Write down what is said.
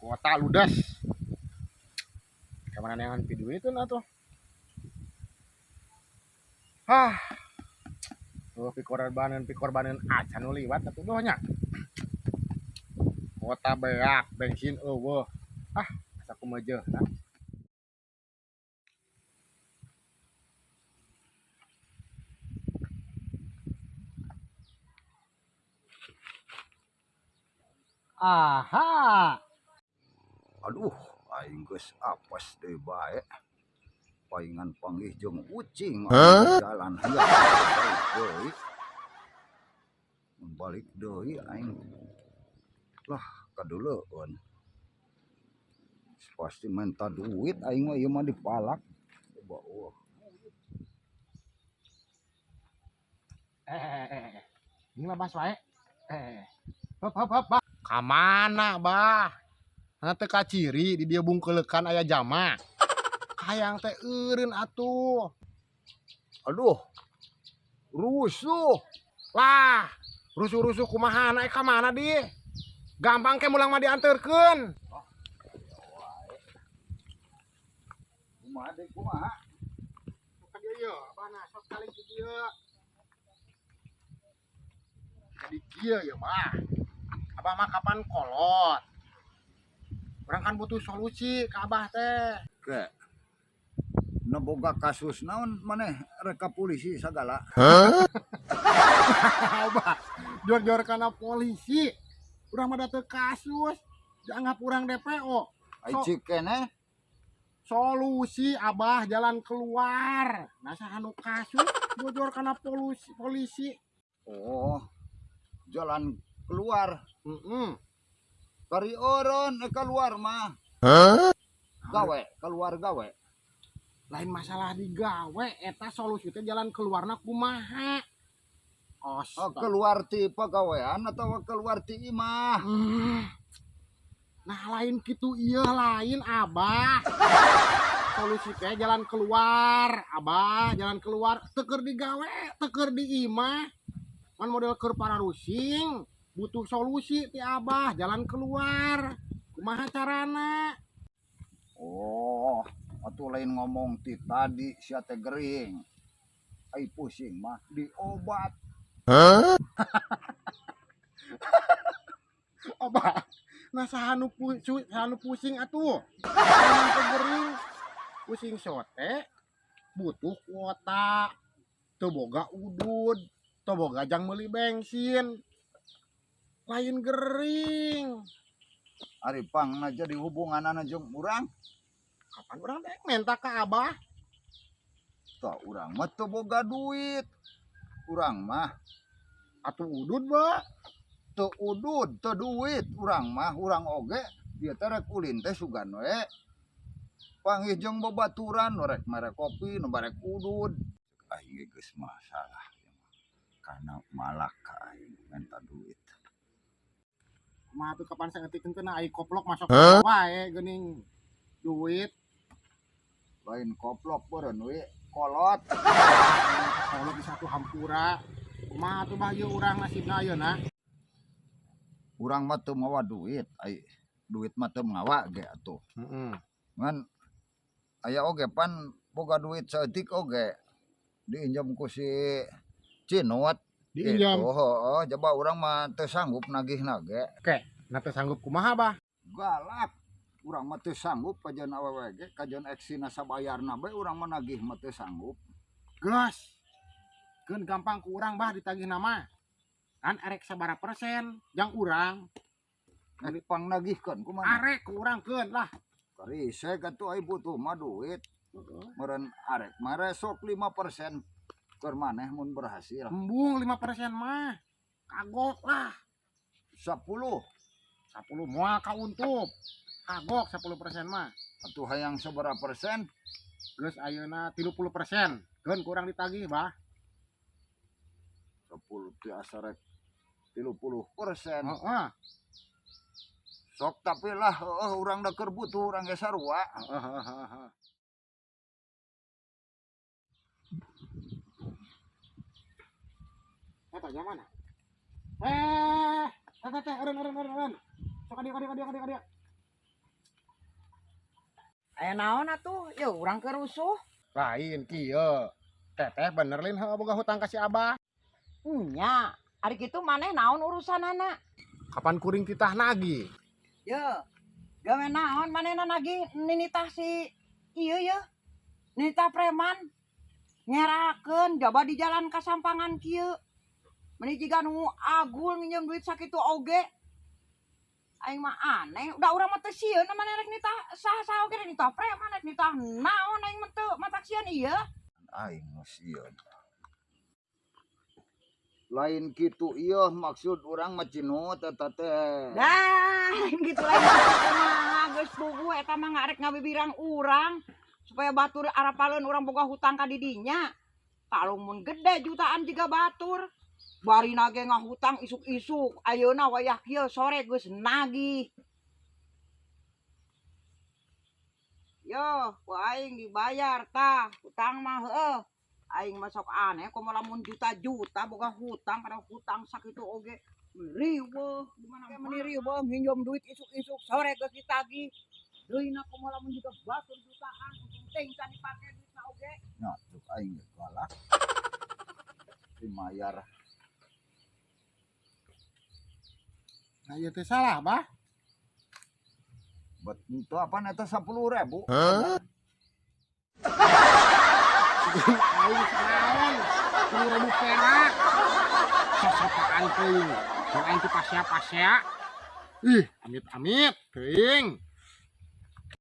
Kuota ludes. Kamana neangan piduiteun atuh? Hah. Tuh pikorbaneun acan nu liwat atuh doh nya. Kuota beak, bensin euweuh. Ah, asa kumeujeuhna. Aha. Aduh, aing geus apes deui bae. Paingan panggih jeung ucing aing di jalan hayang balik deui. Mun balik deui aing lah kaduleueun. Pasti minta duit aing mah ieu mah dipalak. Coba eueuh. Eh. Ini mah bas wae. Eh. Hop hop hop, Bah. Ka mana, Bah? Hana teu kaciri di dieu bungkeulekan aya jama. Hayang teh eureun atuh. Aduh. Rusuh. Lah, rusuh-rusuh kumaha naik ka mana di? Gampang ke mulang mah dianterkeun. Kumaha deui kumaha? Ka dieu ye, abah sok kali di dieu. Jadi kieu ya, Bah. Abah mah kapan kolot? Urang kan butuh solusi ka Abah teh. Ke. Nu boga kasus naon maneh rek ka polisi sagala. Abah, jor-jor kana polisi. Urang mah da teu kasus. Dianggap urang DPO. Ai cik keneh. Solusi Abah jalan keluar. Nah saha nu kasus jor-jor kana polisi polisi. Oh. Jalan keluar. Heeh. Kari eureun keluar mah. Gawe, keluar gawe. Lain masalah digawe eta solusi teh jalan keluarna kumaha. Oh, Astaga. keluar ti pagawean atau keluar ti imah? Nah lain kitu ieu lain Abah. Solusi teh jalan keluar, Abah jalan keluar teu keur digawe, teu keur di imah. Kan model keur pararusing, butuh solusi ti Abah jalan keluar. Kumaha carana? Oh, atuh lain ngomong ti tadi sia teh gering. Ai pusing mah diobat. Abah, nah saha nu pusing atuh? Saha teu gering? Pusing sote butuh kuota, teu boga udud, teu boga jang meuli bensin. Lain gering. Ari pangna jadi hubunganana jeung urang? Kapan urang teh menta ka Abah? Tah urang mah teu boga duit. Urang mah atuh udud, Bah. Teu udud, teu duit urang mah, urang oge dieu teh rek ulin teh sugan we. Panggih jeung babaturan nu rek mere kopi, nu barek udud. Aing ge geus masalah ieu mah. Kana malak ka aing menta duit. Kumaha tuh kapan saeutik henteu na ai koplok masuk wae geuning duit. Lain koplok beureun we, kolot. Kolot di satu hampura. Kumaha tuh bah ieu urang nasibna ayeuna? Urang mah teu mawa duit, ai duit mah teu mawa ge atuh. Heeh. Ngan aya oge pan boga duit saeutik oge diinjem ku si Cinut. Diinjem. Gitu, heeh, jaba urang mah teu sanggup nagihna ge. Oke, nah teu sanggup kumaha, Bah? Galak. Urang mah teu sanggup kajeun awewe ge, kajeun eksina sabayarna bae urang mah nagih mah teu sanggup. Geus. Keun gampang ku urang, Bah, ditagihna mah. Kan arek sabaraha persen jang urang. Rek pangnagihkeun kumaha? Arek ku urang keun lah. Kariseg atuh ai butuh mah duit. Meureun arek mah resok 5% keur maneh mun berhasil. Embung 5% mah. Kagok lah. 10. 10 moal kauntup. Kagok 10% mah. Atuh hayang sabaraha persen? Geus ayeuna 30%. Keun ku urang ditagih, Bah. 10 tiasa rek 30%. Heeh. Sok tapi lah heueuh urang da keur butuh urang ge sarua. Heeh. Eta jam mana? Teh, teh, teh, eureun, eureun, eureun, eureun. Sok ka dieu, ka dieu, ka dieu, ka dieu. Aya naon atuh? Yeuh, urang keur rusuh. Lain kieu. Teteh bener lin heuh boga hutang ka si Abah? Nya, ari kitu maneh naon urusanana? Kapan kuring titah nagih? Ye, gawe naon manehna nagih ninitah si ieu ye. Ninitah preman. Ngerakeun jaba di jalan ka sampangan kieu. Meni jiga nu agul nginjem duit sakitu oge. Aing mah aneh, udah urang mah teu sieun maneh rek nitah saha-saha oge, rek nitah preman, rek nitah naon, aing mah teu matak sieun ieu. Aing mah sieun. Lain kitu ieu maksud urang mah, Cinut, eta teh. Dah, lain gitu, lain gitu kumaha, geus puguh eta mah ngarek ngabibirang urang supaya batur arapaleun urang boga hutang ka didinya. Kalau mun gede jutaan jiga batur. Barina ge ngahutang isuk-isuk, ayeuna wayah kieu sore geus nagih. Yo, ku aing dibayar tah, hutang mah heueuh. Aing mah sok aneh komo lamun juta-juta boga hutang, kada hutang sakitu oge. Riweuh, di mana meni riweuh nginjem duit isuk-isuk sore geus ditagih. Deui na komo lamun jiga batur jutaan, untung teuing can dipake duitna oge. Nya, cuk aing ge galak. Dimayar. Nah, ieu teh salah, Bah. Bet itu apaan eta 10.000? Aing sanaon? 10.000 perak. Sosopaan teuing. Jeung aing teh pasea-pasea. Ih, amit-amit teuing.